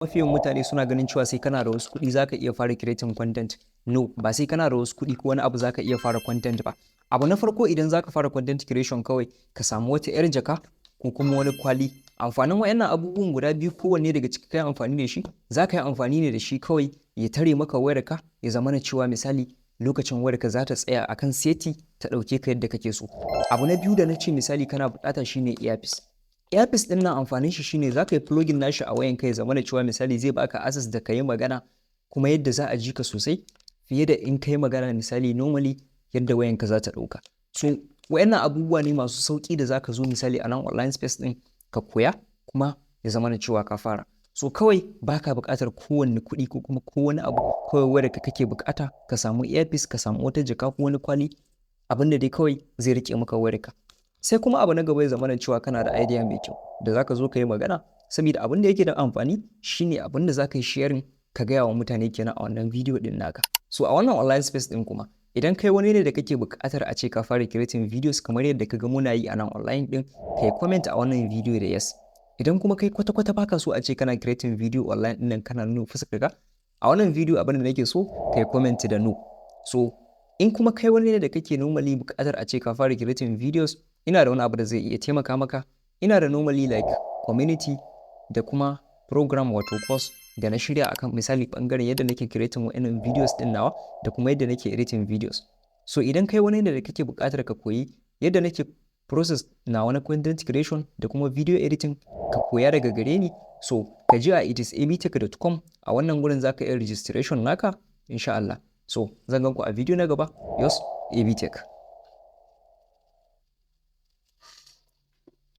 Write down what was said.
Mafi yawan mutane suna ganin cewa sai kana da wasu kuɗi zaka iya fara creating content. No, ba sai kana da wasu kuɗi ko wani abu zaka iya fara content ba. Abu na farko, idan zaka fara content creation, kawai ka samu wata 'yar jaka ko kuma wani kwali. Amfanin waɗannan abubuwan guda biyu, kowanne daga ciki kai amfani da shi, za ka yi amfani ne da shi kawai ya tare maka wayarka, ya zamana cewa misali lokacin wayarka za ta tsaya akan seti ta ɗauke ka yadda kake so. Abu na biyu da na ce misali kana buƙata shine earpiece. Earpiece ɗin nan, amfanin shi shine za ka yi plugging nashi a wayanka, ya zamana cewa misali zai baka access da ka yi magana kuma yadda za a ji ka sosai fiye da in ka yi magana misali normally yadda wayanka za ta ɗauka. So waɗannan abubuwa ne masu sauƙi da za ka zo misali a nan online space ɗin ka koya, kuma ya zamana cewa ka fara. So kawai baka buƙatar kowanne kuɗi ko kuma ko wani abu, kawai wayarka kake buƙata, ka samu earpiece, ka samu wata jaka ko wani kwali, abin da dai kawai zai riƙe maka wayarka. Sai kuma abu na gaba, ya zamana cewa kana da idea mai kyau da za ka zo ka yi magana, saboda abin da yake da amfani shine abin da za ka yi sharing ka gaya wa mutane kenan a wannan video ɗin naka. So a wannan online space ɗin kuma, idan kai wani ne da kake buƙatar a ce ka fara creating videos kamar yadda ka ga muna yi a nan online ɗin, ka yi comment a wannan video da "yes". Idan kuma kai kwata-kwata baka so a ce kana creating video online ɗin nan kana nuna fuskarka, a wannan video abin da nake so ka yi comment da "no". So in kuma kai wani ne da kake normally buƙatar a ce ka fara creating videos, ina da wani abu da zai iya taimaka maka. Ina da normally like community da kuma program, wato course da na shirya akan misali ɓangaren yadda nake creating wa'innan videos ɗin nawa da kuma yadda nake editing videos. So idan kai wani ne da kake buƙatar ka koyi yadda nake process nawa na content creation da kuma video editing, ka koya daga gare ni, so ka je a itisabtech.com. A wannan gurin za ka iya registration naka insha Allah. So zan gan ku a video na gaba. Yours, ABTech.